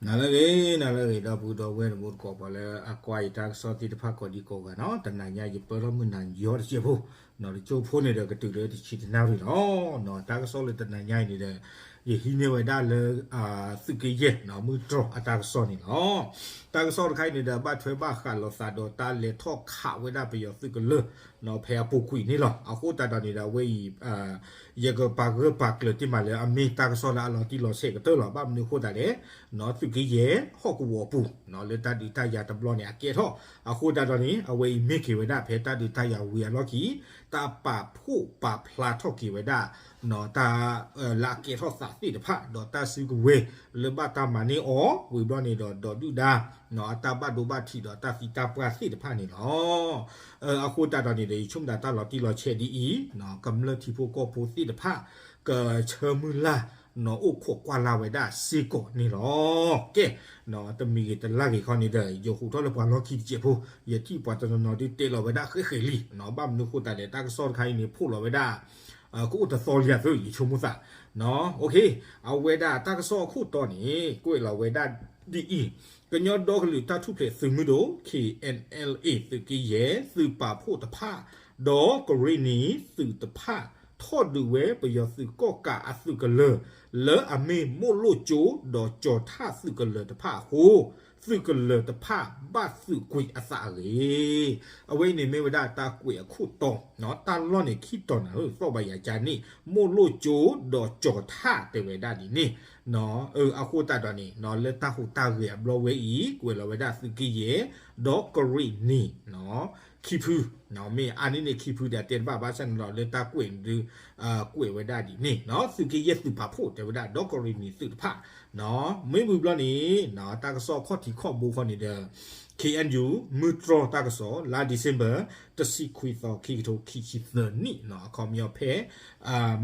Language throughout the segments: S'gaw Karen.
နၤလၢအဂ့ၤ နၤလၢအဂ့ၤ ဒီပုၢ်ဒီဝဲၢ်တံၤသကိး ပှၤလၢအကွၢ်ယတၢ်ကစီၣ်သ့ၣ်တဖၣ်ကိးဒံကိးဂၤနီၤ, တနၤညါယပၢၢ်ထီၣ်မုၢ်နၤယီၤတစဲးဖိ, နီၤ တကၠိဖိန့ၣ်ဒီးကတုၤလၢတဆံတနၣ်ရံၣ်လီၤ. နီၤ တၢ်ကစီၣ်လၢတနၤညါအံၤန့ၣ်ဒီး ယဟံးန့ၢ်ဝဲဒၣ်လၢ သုးက့ယဲၢ် နီၤ မုၢ်တြီၤအတၢ်ကစီၣ်န့ၣ်လီၤ. တၢ်ကစီၣ်တခါအံၤန့ၣ်ဒီး ဘၣ်ထွဲဘၣ်ဃးလိာ်သးဒီးတၢ်လဲၤထီၣ်ခးဝဲဒၣ်ပယီၤသုးကလၢၤ နီၤ ဖဲအပူၤကွံာ်န့ၣ်လီၤ. အဃိသတးဒီးန့ၣ်ဒီး အဝဲအံၤ ယကပာ်ဂၢၢ်ပာ်ကျၢၤတ့ၢ်မးလၢအမ့ၢ်တၢ်ကစီၣ်လၢအလီၤတံၢ်လီၤဆဲးကတၢၢ်လီၤ. ဘၣ်မနုၤအဃိသတးလဲၣ်, နီၤ သုးက့ယဲၢ်ဟီၣ်ကဝီၤအပူၤ နီၤ လၢတၢ်ဒုးတၢ်ယၤတဘျီန့ၣ် အကဲထီၣ်, အဃိသတးဒီးန့ၣ် အဝဲအံၤမ့ၢ်က့ၤဝဲဒၣ်ဖဲတၢ်ဒုးတၢ်ယၤဝံၤအလီၢ်ခံ တၢ်ပာ်ဖှိၣ်ပာ်ဖျါထီၣ်က့ၤဝဲဒၣ် နီၤ တၢ် လၢအကဲထီၣ်သးသ့ၣ်တဖၣ် ဒီးတၢ်စုကဝဲၤလၢဘၣ်တၢ်မၤန့ၢ်အီၤ ဝံၤဘျီန့ၣ်ဒီး ဒီးဒုၣ်ဒါ နီၤ အတၢ်ဘၣ်ဒိဘၣ်ထံးဒီးတၢ်သံတၢ်ပှၢ်သ့ၣ်တဖၣ်န့ၣ်လီၤ. အဃိသတးဒီးန့ၣ်ဒီး ယဆိကမိၣ်သးတၢ်လီၤတံၢ်လီၤဆဲးဒ်အံၤ နီၤ ကမျၢၢ်ထံဖိကီၢ်ဖိသ့ၣ်တဖၣ် ကဆၢမုၢ်လၢ် နီၤ အိၣ်ခိးကွၢ်လၢ်ဝဲဒၣ်စ့ၢ်ကီးန့ၣ်လီၤ. ကဲ နီၤ တမံၤဂ့ၤတလၢ်ဂ့ၤခီန့ၣ်ဒီး ယဟူးထီၣ်လၢပှၤလီၢ်ခံတစဲးဖိ, ယထံၣ်ပှၤတနီၤနီၤဒုးတဲလီၤဝဲဒၣ်ဃဲးဃဲးလံ နီၤ ဘၣ်မနုၤအဃိသတးလဲၣ် တၢ်ကစီၣ်တခါအံၤန့ၣ် ဖိးလီၤဝဲဒၣ် ကအိၣ်တသီလံအသိး ယဆိကမိၣ်သး နီၤ အဝဲဒၣ်တၢ်ကစီၣ်အခိၣ်တီန့ၣ် ကွဲးလီၤဝဲဒၣ်ဒ်အံၤ, ကညီဒီကလုာ်တၢ်ထူၣ်ဖျဲးသုးမုၢ်ဒိၣ် K N L A သုးက့ယဲၢ် သုးပာ်ဖှိၣ်တဖၣ် ဒီးကရ့ၣ်နံၤသုးတဖၣ် ထီၣ်ဒုးဝဲပယီၤသုးကီၣ်ကးအသုးကလၢၤ လၢအမ့ၢ်မိၢ်လိၣ်ကၠိ ဒီးကၠီၤထၣ်သုးကလၢၤတဖၣ်အဃိ သုးကလၢၤတဖၣ်ဘၣ်သုးကွံာ်အသးအဂ့ၢ်. အဝဲအံၤန့ၣ်မ့ၢ်ဝဲဒၣ်တၢ်ကွဲးအခိၣ်တီ, တၢ်လီၢ်န့ၣ်ခံတီၤနၤဧၢ သီၣ်ဘၣ်ယၤကန့ၣ် မိၢ်လိၣ်ကၠိ ဒီးကၠီၤထၣ်တဲဝဲဒၣ်ဒ်န့ၣ် အဃိသတးဒီးန့ၣ် လၢတၢ်ဟူးတၢ်ဂဲၤအဘျီဝဲအံၤ ကွဲးလီၤဝဲဒၣ်သုးက့ယဲၢ် ဒီးကရ့ၣ်နံၤ ခံဖု, မ့ၢ်အါန့ၢ်န့ၣ်ခံဖုဒီးတဲတဘၣ် ဘၣ်ဆၣ်န့ၣ်ဒီးလၢတၢ်ကွဲးဒုး ကွဲးဝဲဒၣ်ဒ်န့ၣ် သုးက့ယဲၢ်သုးပာ်ဖှိၣ်တဲဝဲဒၣ် ဒီးကရ့ၣ်နံၤသုးတဖၣ် မ့ၢ်ဝံၤဘျီန့ၣ် တၢ်ကစီၣ်ခီၣ်ထံးခီၣ်ဘိခီန့ၣ်ဒီး K N U မုၢ်တြီၤတၢ်ကစီၣ် လါ December တဆံခွံသီ ခံကထိခံဆံသၢနံၣ် အခီပညီဖဲ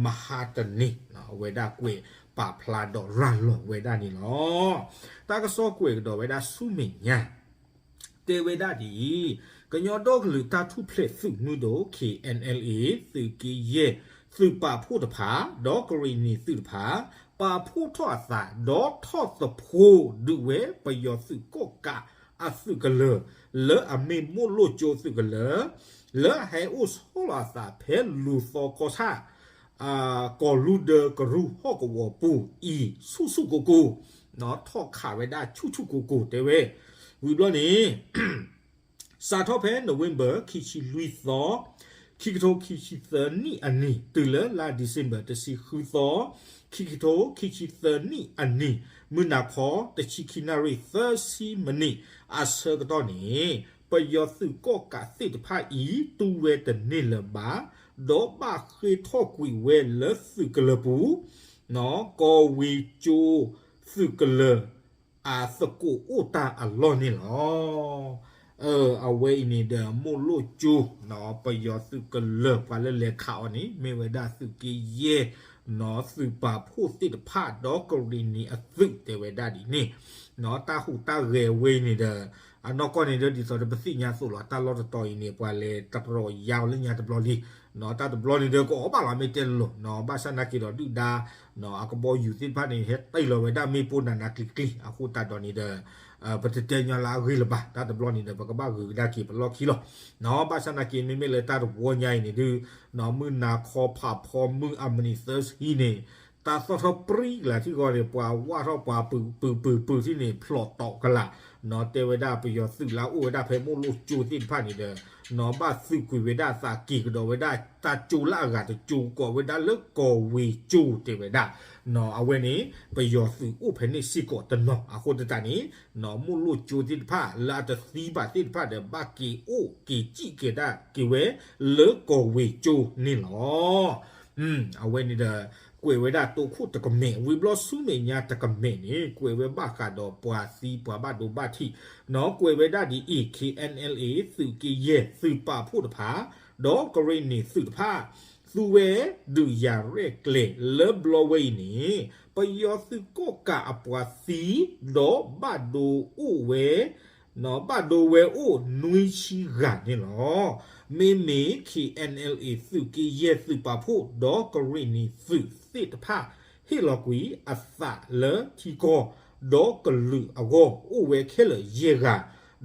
မဟါတနံၤ အဝဲဒၣ်ကွဲးပာ်ဖျါဒီးရၤလီၤဝဲဒၣ်န့ၣ်လီၤ. တၢ်ကစီၣ်ကွဲးကဒီးဝဲဒၣ်ဆူမဲာ်ညါ တဲဝဲဒၣ်ဒ်အံၤ, ကညီဒီကလုာ်တၢ်ထူၣ်ဖျဲးသုးမုၢ်ဒိၣ် K N L A သုးက့ယဲၢ် သုးပာ်ဖှိၣ်တဖၣ် ဒီးကရ့ၣ်နံၤသုးတဖၣ် ပာ်ဖှိၣ်ထီၣ်အသး ဒီးထီၣ်သဖှိဒုးဝဲပယီၤသုးကီၣ်ကးအသုးကလၢၤ လၢအမ့ၢ်မိၢ်လိၣ်ကၠိသုးကလၢၤ လၢအဟဲအိၣ်ဆီလီၤအသးဖဲလူၤသီကီၢ်ဆၣ် ကီၢ်လူၤဒၢကရူၢ်ဟီၣ်ကဝီၤပူၤအံၤ ဆူၣ်ဆူၣ်ကိၢ်ကိၢ်, ထီၣ်ခးဝဲဒၣ်ဆူၣ်ဆူၣ်ကိၢ်ကိၢ်တဲဝဲ, ဝံၤဘျီန့ၣ် စးထီၣ်ဖဲ November ခံဆံလွံၢ်သီ ခံကထိခံဆံသၢနံၣ်အနံၤ တုၤလၢလါ December တဆံဃုသီ ခံကထိခံဆံသၢနံၣ်အနံၤ မုၢ်နၤခီ တဆံခံနၣ်ရံၣ် သၢဆံမံးနံး အဆၢကတီၢ်န့ၣ် ပယီၤသုးကီၣ်ကးသ့ၣ်တဖၣ်အံၤ တူၢ်ဝဲတန့ၢ်လၢၤဘၣ် ဒီးဘၣ်ဃ့ၢ်ထီၣ်ကွံာ်ဝဲလၢသုးကလၢၤပူၤ ကီၢ်ဝ့ကၠိသုးကလၢၤ အသကိးအိၣ်တၢ်အလီၢ်န့ၣ်လီၤ. အဝဲအံၤန့ၣ်ဒီး မိၢ်လိၣ်ကၠိ ပယီၤသုးကလၢၤ ပှၤလၢလဲၤခးအီၤန့ၣ် မ့ၢ်ဝဲဒၣ်သုးက့ယဲၢ် သုးပာ်ဖှိၣ်သ့ၣ်တဖၣ် ဒီးကရ့ၣ်နံၤအသုးတဲဝဲဒၣ်ဒ်န့ၣ် တၢ်ဟူးတၢ်ဂဲၤဝဲအံၤန့ၣ်ဒီး အနီၢ်ကီၢ်န့ၣ်ဒီး ဒ်သိးဒီးပသ့ၣ်ညါသိးလီၤ တၢ်လီၢ်တတီၤအံၤန့ၣ် ပှၤလဲၤတရီးယါအီၤလၢညါတဘျီလံ တၢ်တဘျီန့ၣ်ဒီး ကအီၣ်ဘၣ်လီၤမ့ၢ်တဲလိၤ ဘၣ်ဆၣ်နာ်က့ဒီးဒုၣ်ဒါ အကဘီယူၤသ့ၣ်တဖၣ်န့ၣ် ဟဲတ့ၢ်လီၤဝဲဒၣ်မ့ၣ်ပိၢ်နးနးကျံၤကျံၤ အဃိသတးဒီးန့ၣ်ဒီး ပတတဲညီလၢအဂ့ၢ်လၢၤဘၣ် တၢ်တဘျီန့ၣ်ဒီး ပကဘၣ်ဂုာ်ကဒါက့ၤပလီၢ်ခံလီၤ. ဘၣ်ဆၣ်နာ်က့ မ့မ့ၢ်လၢတၢ်တဝီညါအံၤန့ၣ်ဒုး မုၢ်နၤခီဖးဖီမုၢ်အမံးနံးသၢဆံန့ၣ် တၢ်သီၣ်ထီၣ်ပြံလၢထံဂီၤန့ၣ် ပှၤဝၢ်ထီၣ်ပှၤပုၢ်ပုၢ်ပုၢ်ထံၣ်န့ၣ် ဖျိးတီးကလာ် တဲဝဲဒၣ်ပယီၤသုးလၢအအိၣ်ဝဲဒၣ်ဖဲမိၢ်လိၣ်ကၠိသ့ၣ်တဖၣ်န့ၣ်ဒီး ဘၣ်သုးကွံာ်ဝဲဒၣ်အသးက့ၤကဒီးဝဲဒၣ် တၢ်ကၠိလၢအဂၤတကၠိကိးဝဲဒၣ်လၢကီၢ်ဝ့ကၠိတဲဝဲဒၣ် အဝဲန့ၣ် ပယီၤသုးအိၣ်ဖဲန့ၣ်စ့ၢ်ကီးတနီၤ အဃိသတးန့ၣ် မိၢ်လိၣ်ကၠိသ့ၣ်တဖၣ် လၢအတသံဘၣ်သ့ၣ်တဖၣ်ဒီး ဘၣ်က့ၤအိၣ်က့ၤစံၣ်က့ၤတၢ်က့ၤဝဲ လၢကီၢ်ဝ့ကၠိန့ၣ်လီၤ. အဝဲန့ၣ်ဒီး ကွဲးဝဲဒၣ်တိခိၣ်တကမဲာ် ဝံၤဘျီဆူမဲာ်ညါတကမဲာ်န့ၣ် ကွဲးဝဲဘၣ်ဃးဒီးပှၤသံပှၤဘၣ်ဒိဘၣ်ထံး နီၤ ကွဲးဝဲဒၣ်ဒ်အံၤ K N L A သုးက့ယဲၢ် သုးပာ်ဖှိၣ်တဖၣ် ဒီးကရ့ၣ်နံၤသုးတဖၣ် သူဝဲဒုးယၤရဲၣ်ကျဲၤလၢဘျီဝဲအံၤန့ၣ် ပယီၤသုးကီၣ်ကးအပှၤသံ ဒီးဘၣ်ဒိအိၣ်ဝဲ ဘၣ်ဒိဝဲအိၣ်နွံဆံဂၤန့ၣ်လီၤ. မ့မ့ၢ် K N L A သုးက့ယဲၢ်သုးပာ်ဖှိၣ် ဒီးကရ့ၣ်နံၤသုးသ့ၣ်တဖၣ် ဟ့ၣ်လီၤကွံာ်အသးလၢထံကီၢ် ဒီးကလုာ်အဂီၢ် အိၣ်ဝဲခဲလၢာ်ယဲၢ်ဂၤ,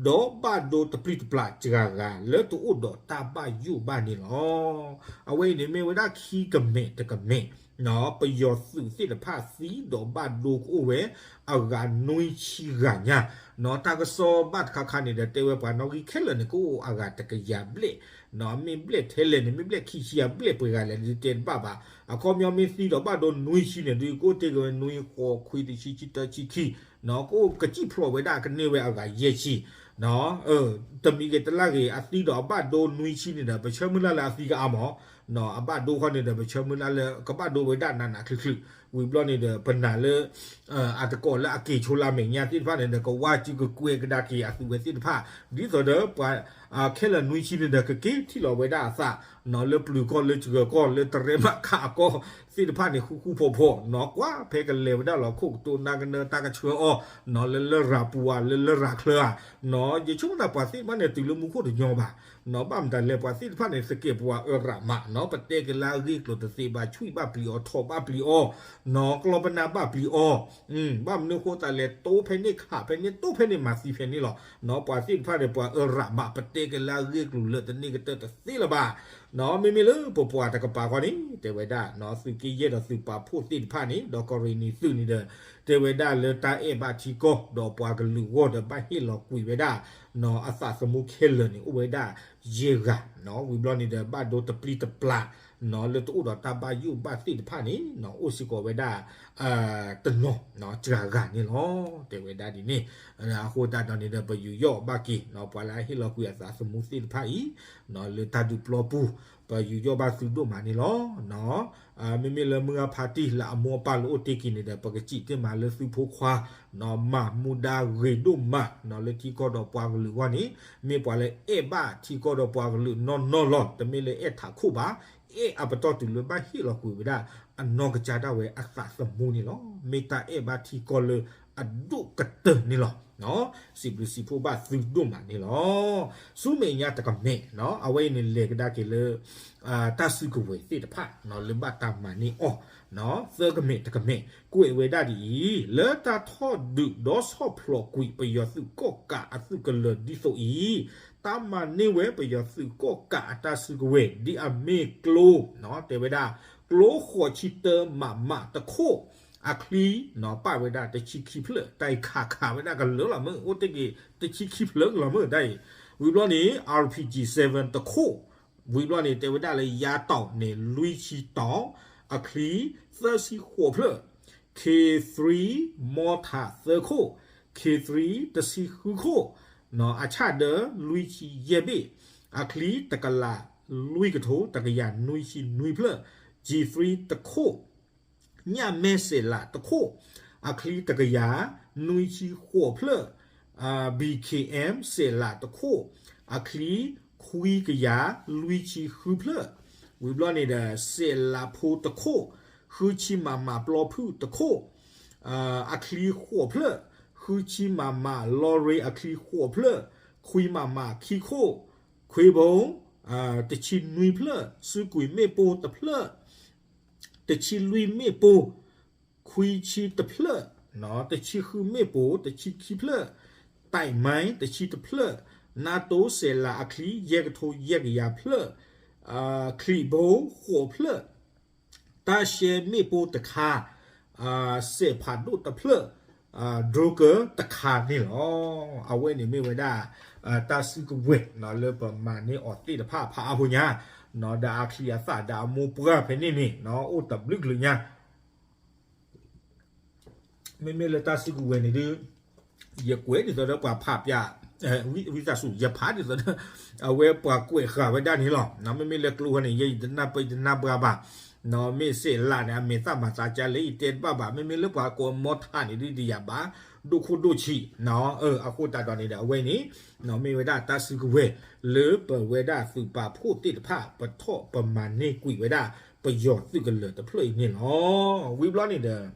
ဒီးဘၣ်ဒိတပျံၤတပျၢ်တဂၤဂၤ လၢတအိၣ်ဒီးတၢ်ဘၣ်ယိၣ်ဘၣ်န့ၣ်လီၤ. အဝဲအံၤန့ၣ်မ့ၢ်ဝဲဒၣ်ခံကမဲာ်တကမဲာ်, ပယီၤသုးသ့ၣ်တဖၣ်သံဒီးဘၣ်ဒိကအိၣ်ဝဲ အဂၤနွံဆံဂၤညါ, တၢ်ကစီၣ်ဘၣ်တခါခါန့ၣ်ဒီး တဲဝဲပှၤနီၣ်ဂံၢ်ခဲလၢာ်န့ၣ် ကအိၣ်အဂၤတကယၤဘျဲၣ်, မ့ၢ်ဘျဲၣ်ထဲလဲၣ်န့ၣ် မ့ၢ်ဘျဲၣ်ခံဆံဂၤဘျဲၣ်ပှဲၤဂၤလဲၣ်န့ၣ် တဲတဘၣ်ဘၣ်. အခီပညီမ့ၢ်သံဒီးဘၣ်ဒိနွံဆံန့ၣ် ဒုးကအိၣ်တ့ၢ်က့ၤဝဲနွံဃိးခွံတဆံ ခံတၢ ဆံခံ, ကအိၣ်ကစံၣ်ဖျိးဝဲဒၣ်ကန့ၢ်ဝဲအဂၤယဲၢ်ဆံ, တမံၤဂ့ၤတလၢ်ဂ့ၤ အသံဒီးအဘၣ်ဒိနွံဆံန့ၣ်ဒီး ပဆၢမုၢ်လၢ်လၢအသံကအါမး, အဘၣ်ဒိခီန့ၣ်ဒီး ပဆၢမုၢ်လၢ်လၢကဘၣ်ဒိဝဲဒၣ်နးနးချုံချုံ, ဝံၤဘျီန့ၣ်ဒီး ပနာ်လၢ အတကိးလၢအက့ၤဆိလၢအမဲာ်ညါသ့ၣ်တဖၣ်န့ၣ်ဒီး ကဝါစုကကွဲးကဒါက့ၤအသုးဝဲသ့ၣ်တဖၣ်, ဒ်သိးဒီးပှၤ ခဲလၢာ်နွံဆံန့ၣ်ဒီး ကက့ၤထံၣ်လီၤဝဲဒၣ်အသး လၢပျုၤကီၢ်လၢစှၢၤကီၢ်လၢတရဲမးခးအကီၢ်သ့ၣ်တဖၣ်န့ၣ် ဃူဃူဖိးဖိး ကွၢ်ဖဲကလဲၤဝဲဒၣ်လီၤခိၣ်ကတိၤနၢ်ကနၢတၢ်ကဆှၢအီၤ လၢလရာ်ပူၤဧါ လၢလရာ်ချၢဧါ, ယဆိကမိၣ်သးပှၤသ့ၣ်တဖၣ်န့ၣ် တုၤလၢမူခိၣ်တညီဘၣ်, ဘၣ်မတၤလဲၣ် ပှၤသ့ၣ်တဖၣ်န့ၣ် သကဲးပဝးအၢရးမး ပတဲက့ၤလၢအဂ့ၢ်ကျိၤတသ့ဘၣ် ဆွံၣ်ဘၣ်ပျံၤအီၤ ထိးဘၣ်ပျံၤအီၤ ကျီပနၢ်ဘၣ်ပျံၤအီၤ, ဘၣ်မနုၤဃိသတးလဲၣ် တိဖဲန့ၣ်ခးဖဲန့ၣ် တိဖဲန့ၣ်မၤသံဖဲန့ၣ်လီၤ. ပှၤသ့ၣ်တဖၣ်န့ၣ် ပှၤအၢရးမး ပတဲက့ၤလၢအဂ့ၢ်ကျိၤလၢတန့ၢ်ကတၢၢ်တသ့လၢၤဘၣ်. မ့မ့ၢ်လၢပပှၤတကပၤဃီန့ၣ် တဲဝဲဒၣ် သုးက့ယဲၢ်ဒီးသုးပာ်ဖှိၣ်သ့ၣ်တဖၣ်န့ၣ် ဒီးကီၢ်ရ့ၣ်နံၤသုးန့ၣ်ဒီး တဲဝဲဒၣ်လၢတၢ်အဲၣ်ဘၣ်ထံကီၢ်ဒီးပှၤကလုာ်အဂီၢ်ဒီး ဘၣ်ဟ့ၣ်လီၤကွံာ်ဝဲဒၣ် အသးသမူခဲလၢာ်န့ၣ် အိၣ်ဝဲဒၣ်ယဲၢ်ဂၤ, ဝံၤဘျီန့ၣ်ဒီး ဘၣ်ဒိတပျံၤတပျၢ် လၢတအိၣ်ဒီးတၢ်ဘၣ်ယိၣ်ဘၣ်သ့ၣ်တဖၣ်န့ၣ် အိၣ်စ့ၢ်ကီးဝဲဒၣ် တနီၤ စှၤဂၤန့ၣ်လီၤ. တဲဝဲဒၣ်ဒ်န့ၣ် အဃိသတးဒီးန့ၣ်ဒီး ပယူးယီၣ်ဘၣ်က့ၤ ပှၤလၢအဟ့ၣ်လီၤကွံာ်အသးသမူသ့ၣ်တဖၣ်အံၤ လၢတၢ်ဒုးပျီပူၤ ပယူးယီၣ်ဘၣ်သုဒိၣ်မးန့ၣ်လီၤ. မ့မ့ၢ်လၢမုၢ်ဂၤဖါတံၢ်လၢအမိၢ်အပၢ်လၢအိၣ်တ့ၢ်က့ၤန့ၣ်ဒီး ပကစံးတ့ၢ်မးလၢသုဖိခွါ မၤမူဒါဂ့ၤဒိၣ်မး လၢထံကီၢ်ဒီးပှၤကလုာ်အဂီၢ်န့ၣ် မ့ၢ်ပှၤလၢအဲၣ်ဘၣ်ထံကီၢ်ဒီးပှၤကလုာ်နီၢ်နီၢ်လီၤ. တမ့ၢ်လၢအဲၣ်ထးခိၣ်ဘၣ်, အဲၣ်အပတီၢ်တုၤလၢဘၣ်ဟ့ၣ်လီၤကွံာ်ဝဲဒၣ် အနီၢ်ကစၢ်ဒၣ်ဝဲအသးသမူန့ၣ်လီၤ. မ့ၢ်တၢ်အဲၣ်ဘၣ်ထံကီၢ်လၢအဒိၣ်ကတၢၢ်န့ၣ်လီၤ. စံးဘျုးစံးဖှိၣ်ဘၣ်သုဒိၣ်မးန့ၣ်လီၤ. ဆူမဲာ်ညါတကမဲာ် အဝဲအံၤန့ၣ်လဲၤကဒါက့ၤလၢ တၢ်စုကဝဲၤသ့ၣ်တဖၣ် လၢဘၣ်တၢ်မၤန့ၢ်အီၤ သၢကမဲာ်တကမဲာ် ကွဲးဝဲဒၣ်ဒ်အံၤ, လၢတၢ်ထီၣ်ဒုးဒီးဆီၣ်ဖျိးကွံာ်ပယီၤသုးကီၣ်ကးအသုးကလၢၤဒ်သိးအံၤ, တၢ်မၤန့ၢ်ဝဲပယီၤသုးကီၣ်ကးအတၢ်စုကဝဲၤ ဒ်အမ့ၢ်ကျိ တဲဝဲဒၣ် ကျိဃိးဆံတၢ မမ တခိၣ်, အချံ ပာ်ဝဲဒၣ်တဆံခံဖျၢၣ်, တၢ်အံၤခးခးဝဲဒၣ်ကလၢာ်လီၤမ့ၢ် အိၣ်တ့ၢ်က့ၤတဆံခံဖျၢၣ်ကလီၤမ့ၢ်တၢ်အံၤ, ဝံၤဘျီန့ၣ် အါရ်ပီၣ်ကၠံၣ် စဲးဝဲၣ် တခိၣ်, ဝံၤဘျီန့ၣ် တဲဝဲဒၣ်လၢယါတီၢ်န့ၣ် လွံၢ်ဆံတီၢ်, အချံ သၢဆံဃိးဖျၢၣ်, ခ့သရံ မီထး သၢခိၣ်, ခ့သရံ တဆံဃုခိၣ်, အဆၣ်ဒၢ လွံၢ်ဆံယဲၢ်ဘ့ၣ်, အချံ တကလး လွံၢ်ကထိ တကယၤနွံဆံနွံဖျၢၣ်, ကၠံၣ်သရံ တခိၣ်, ညၣ်မဲစဲးလး တခိၣ်, အချံ တကယၤ နွံဆံဃိးဖျၢၣ်, ဘံၣ်ခ့ၣ်အ့မ် စဲးလး တခိၣ်, အချံ ခွံကယၤ လွံၢ်ဆံဃုဖျၢၣ်, ဝံၤဘျီန့ၣ်ဒီး စဲးလးဖိ တခိၣ်, ဃုဆံ မမ ပျီဖုၣ် တခိၣ်, အချံ ဃိးဖျၢၣ်, ဃုဆံ မမ လီရ့ အချံ ဃိးဖျၢၣ်, ခွံ မမ ခံခိၣ်, ခွ့ဘိ တဆံနွံဖျၢၣ်, စုကွံာ်မ့ၣ်ပိၢ် တဖျၢၣ်, တဆံလွံၢ်မ့ၣ်ပိၢ် ခွံဆံတဖျၢၣ်, တဆံဃုမ့ၣ်ပိၢ် တဆံခံဖျၢၣ်, တၢ်မံ တဆံတဖျၢၣ်, နါတိ စဲးလး အချံ ယဲၢ်ကထိ ယဲၢ်ကယၤဖျၢၣ်, ချံးဘိ ဃိးဖျၢၣ်, တၢ်ရှဲမ့ၣ်ပိၢ် တခါ, စဲးဖးဒိၣ် တဖျၢၣ်, ဒြိကၢၢ် တခါန့ၣ်လီၤ. အဝဲန့ၣ်မ့ၢ်ဝဲဒၣ် တၢ်စုကဝဲၤ လၢပမၤန့ၢ်အီၤသ့ၣ်တဖၣ်ဖးအါဖိညါ, ဒီးအချံအသၣ်ဒီးအမိၢ်ပှၢ် ဖဲန့ၣ်န့ၣ် အိၣ်တဘျုးကလုာ်ညါ မ့မ့ၢ်လၢတၢ်စုကဝဲၤန့ၣ်ဒုး ယကွဲးဒ်သိးဒီးပှၤဖးပျး ဝံသးစူၤ ယဖးဒ်သိးဒီး အဝဲပှၤကွဲးဃာ်ဝဲဒၣ်န့ၣ်လီၤ. မ့မ့ၢ်လၢကျိဖဲန့ၣ် ယဲယတနၢ်ပၢၢ်ယတနၢ်ပှၢ်ဘၣ်, မ့ၢ်စဲးလးန့ၣ် အမဲာ်သၣ်မၤသးကါလဲၣ် ယတဲတဘၣ်ဘၣ်. မ့မ့ၢ်လၢပှၤကိးမီထးန့ၣ်ဒုး တယၤဘၣ် ဒိၣ်ခိၣ်ဒိၣ်ဆံး, အဃိသတးဒီးန့ၣ်ဒီး အဝဲန့ၣ် မ့ၢ်ဝဲဒၣ်တၢ်စုကဝဲၤ လၢပဝဲဒၣ်သုးပာ်ဖှိၣ်သ့ၣ်တဖၣ် ပထီၣ်ပမၤန့ၢ်ကွံာ်ဝဲဒၣ် ပယီၤသုးကလၢၤတဖျၢၣ်အံၤန့ၣ်လီၤ. ဝံၤဘျီန့ၣ်ဒီး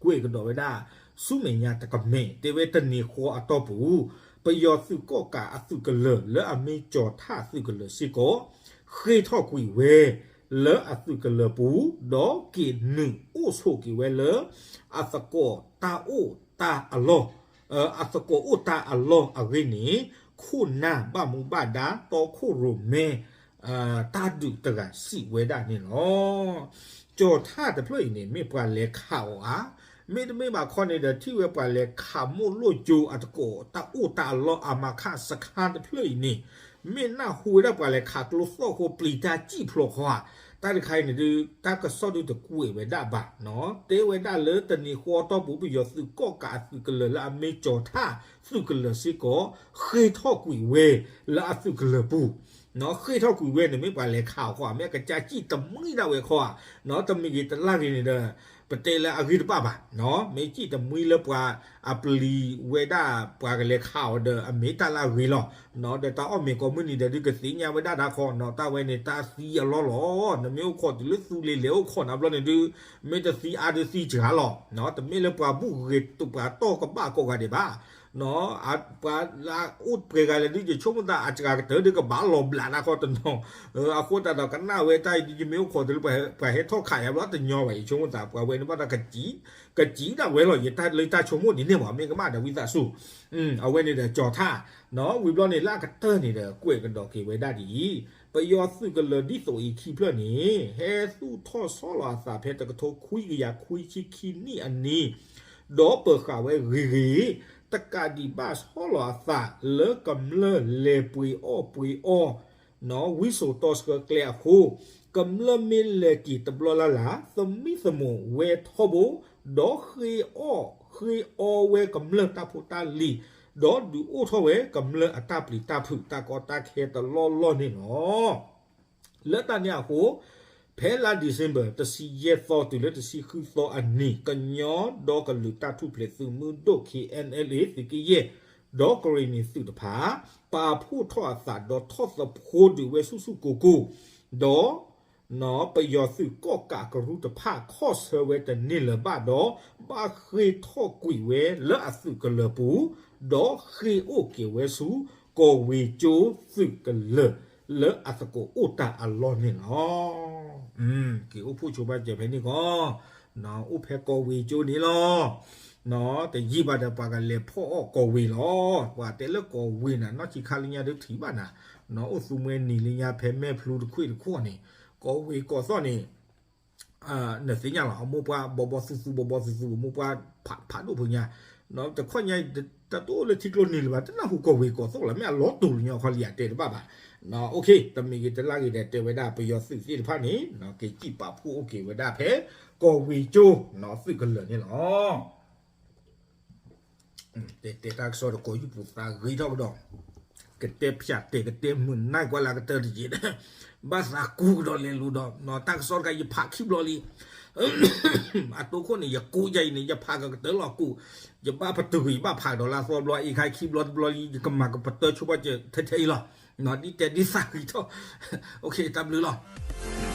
ကွဲးကဒီးဝဲဒၣ် ဆူမဲာ်ညါတကမဲာ် တဲဝဲတနံၤဃီအတီၢ်ပူၤ ပယီၤသုးကီၣ်ကးအသုးကလၢၤလၢအမ့ၢ်ကၠီၤထၣ်သုးကလၢၤစ့ၢ်ကီး ဃ့ၢ်ထီၣ်ကွံာ်ဝဲ လၢအသုးကလၢၤပူၤ ဒီးက့ၤနုာ်အိၣ်ဆိးက့ၤဝဲလၢ အသကိးတၢ်အိၣ် အသကိးအိၣ်တၢ်အလီၢ်, အသကိးအိၣ်တၢ်အလီၢ်အဂ့ၢ်န့ၣ် ခိၣ်နၢ်ဘၣ်မူဘၣ်ဒါ တီခိၣ်ရိၣ်မဲ တၢ်ဒုးတဂၤစံးဝဲဒၣ်န့ၣ်လီၤ. ကၠီၤထၣ်တဖျၢၣ်အံၤန့ၣ် မ့ၢ်ပှၤလဲၤခးအီၤဧါ, မ့တမ့ၢ်ဘၣ်ခီန့ၣ်ဒီး ထံၣ်ဝဲပှၤလဲၤခးမိၢ်လိၣ်ကၠိအသကိး တၢ်အိၣ်တၢ်အလီၢ် အမၤခၣ်စခါတဖျၢၣ်အံၤန့ၣ် မ့ၢ်နၢ်ဟူဝဲဒၣ်ပှၤလဲၤခးကျိသီၣ်ဃိ ပျံၤတၢ်စံၣ်ဖျိးဃီဧါ. တၢ်တခါအံၤန့ၣ်ဒုး တၢ်ကစီၣ်ဒုးတကွဲးဝဲဒၣ်ဘၣ်နီၤ, တဲဝဲဒၣ်လၢတနံၤဃီတီၢ်ပူၤ ပယီၤသုးကီၣ်ကးအသုးကလၢၤလၢအမ့ၢ်ကၠီၤထၣ်သုးကလၢၤစ့ၢ်ကီး ဃ့ၢ်ထီၣ်ကွံာ်ဝဲလၢအသုးကလၢၤပူၤ ဃ့ၢ်ထီၣ်ကွံာ်ဝဲန့ၣ် မ့ၢ်ပှၤလဲၤခးအီၤဃီဧါ, မ့ၢ်အကစၢ်စံၣ်တမှံဒၣ်ဝဲဃီဧါ, တမံၤဂ့ၤတလၢ်ဂ့ၤန့ၣ်ဒီး ပတဲလၢအဂ့ၢ်တဘၣ်ဘၣ်, မ့ၢ်စံၣ်တမှံလၢပှၤအပျံၤဝဲဒၣ်ပှၤကလဲၤခးအီၤဒီး အမ့ၢ်တၢ်လၢအဂ့ၤလီၤ. ဒီးတၢ်အီၣ်မ့ၤကိးမုၢ်နံၤဒီးဒုးကသ့ၣ်ညါဝဲဒၣ်တၢ်ခီနီၤ, တၢ်ဝဲန့ၣ်တၢ်သံအလီၢ်လီၤ. နမ့ၢ်အိၣ်ခိးတုၤလၢသူလ့ၤလဲၤအိၣ်ခိးနၤဘျီန့ၣ်ဒုး မ့ၢ်တသံအါဒုးသံစှၤလီၤ. တမ့ၢ်လၢပှၤဘူၣ်ဂ့ၤတပှၤတီၢ်ကဘၣ်ကိးဂၤဒဲးဘၣ် ပှၤလၢအိၣ်ပှဲၤဂၤလဲၣ်ဒုး ယဆိကမိၣ်သးအစှၤကတၢၢ်ဒုးကဘၣ်လီၤဘျးတၢ်ခီတနီၤ, အဃိသတးဒီးကနၣ်ဝဲတၢ်အံၤဒုး ယမ့ၢ်အိၣ်ခိးတုၤလၢပှၤဟဲထီၣ်ခးယၤဘျီတညီဘၣ် ယဆိကမိၣ်သး ပှၤဝဲန့ၣ်ဘၣ်တၢ် ကစံးဒၣ်ဝဲလီၤ ယတၢ်လၢတၢ်ဆိကမိၣ်ဒ်န့ၣ်မး မ့ၢ်ကမၣ်ဒီးဝံသးစူၤ, အဝဲန့ၣ်ဒီးကၠီၤထၣ်, ဝံၤဘျီန့ၣ်လၢအကတၢၢ်န့ၣ်ဒီး ကွဲးကဒီးက့ၤဝဲဒၣ်ဒ်အံၤ, ပယီၤသုးကလၢၤဒ်သိးအံၤခံဖျၢၣ်န့ၣ် ဟဲသူၣ်ထီၣ်ဆီလီၤအသးဖဲတကထိခွံကယၤခွံဆံခံနံၣ်အနံၤ ဒီးပၢၤဃာ်ဝဲဂ့ၤဂ့ၤ, တကးဒံးဘၣ်ဆီလီၤအသးလၢကမျၢၢ်လဲၤပှ့ၤအီၣ်ပှ့ၤအီ ဝံစိာ်တီဆှၢကျဲအဃိ, ကမျၢၢ်မ့ၢ်လဲၤက့ၤတဘျီလၢ်လၢ် သမံသမိးဝဲထီဘိ, ဒီးဃ့အီၣ်ဃ့အီဝဲကမျၢၢ်တၢ်ဖိတၢ်လံၤ, ဒီးဒုးအိၣ်ထီၣ်ဝဲကမျၢၢ်အတၢ်ပျံၤတၢ်ဖုး တၢ်ကီတၢ်ခဲတလီၢ်လီၢ်န့ၣ်လီၤ. လၢတၢ်န့ၣ်အဃိ, ဖဲလါ December တဆံယဲၢ်သီတုၤလၢတဆံဃုသီအနံၤ ကညီဒီကလုာ်တၢ်ထူၣ်ဖျဲးသုးမုၢ်ဒိၣ် K N L A သုးကယဲၢ် ဒီးကရ့ၣ်နံၤသုးတဖၣ် ပာ်ဖှိၣ်ထီၣ်အသးဒီးထီၣ်သဖှိဒုးဝဲဆူၣ်ဆူၣ်ကိၢ်ကိၢ်, ဒီး ပယီၤသုးကီၣ်ကးကရူၢ်တဖၣ်ခီၣ်ဆၢဝဲတန့ၢ်လၢၤဘၣ်ဒီး ဘၣ်ဃ့ၢ်ထီၣ်ကွံာ်ဝဲလၢအသုးကလၢၤပူၤ, ဒီးဃ့ၢ်အိၣ်က့ၤဝဲဆူ ကီၢ်ဝ့ၤကၠိသုးကလၢၤ လၢအသကိးအိၣ်တၢ်အလီၢ်န့ၣ်လီၤ. က့ၤအိၣ်ဖှိၣ်ဆိဘၣ်စၢၤဖဲန့ၣ်ကီး, အိၣ်ဖဲကီၢ်ဝ့ၤကၠိန့ၣ်လီၤ. တယံာ်ဘၣ်ဒီးပှၤကလဲၤဖီၣ်အီၣ်ကီၢ်ဝ့ၤလီၤ. ပှၤတဲလၢကီၢ်ဝ့ၤနၤ နီၢ်ဆံခါလၢညါဒုးထံၣ်ဘၣ်နၤ, အိၣ်သူမှဲနံၤလၢညါဖဲမဲာ်ဖျိတခွ့ၣ်တခွ့ၣ်န့ၣ်, ကီၢ်ဝ့ၤကီၢ်သီၣ်န့ၣ် နသ့ၣ်ညါလီၤ အမိၢ်ပှၢ်ဘီဘီသူသူ ဘီဘီသူသူ အမိၢ်ပှၢ်ဖးဒိၣ်ဖိညါ, တခီညါ တၢ်တအိၣ်လၢထံကျိနံၤလၢၤဘၣ် တနၢ်ဟူကီၢ်ဝ့ၤကီၢ်သီၣ်လီၤ မ့ၢ်အလီၤတူာ်လၢညါခီလံ ယတဲတဘၣ်ဘၣ်. တမံၤဂ့ၤတလၢ်ဂ့ၤဒီးတဲဝဲဒၣ် ပယီၤသုးသ့ၣ်တဖၣ်န့ၣ် က့ၤစံၣ်ပာ်ဖှိၣ်အိၣ်က့ၤဝဲဒၣ်ဖဲ ကီၢ်ဝ့ၤကၠိ သုးကလၢၤန့ၣ်လီၤ. တဲတဲတၢ်ကစီၣ်တကိးယူၢ်ပူၤသးဂ့ၤထီၣ်ကဒီး, ကတဲဖၠးတဲာ်ကတဲမုာ်နၢ်ကွၢ်လၢကတၢၢ်တယံာ်, ဘၣ်သးကူကဒီးလဲၤလိၤဒီး တၢ်ကစီၣ်တခါယဖးခံဘျီလံ, အတိခိၣ်န့ၣ် ယကူးယၤအံၤန့ၣ် ယဖးကကတၢၢ်လီၤကူး, ယဘၣ်ပတုာ်ကွံာ် ယဘၣ်ဖးကဒီးလၢအသီဘျီ အံၤခါခံဘျီတဘျီလံ ယကမၤကပတၢၢ်ဆိပာ်စၢၤထဲထဲအံၤလီၤ. ဒ်တဲဒ်သးဂ့ၤထီၣ်, တၢ်ဘျုးလီၤ.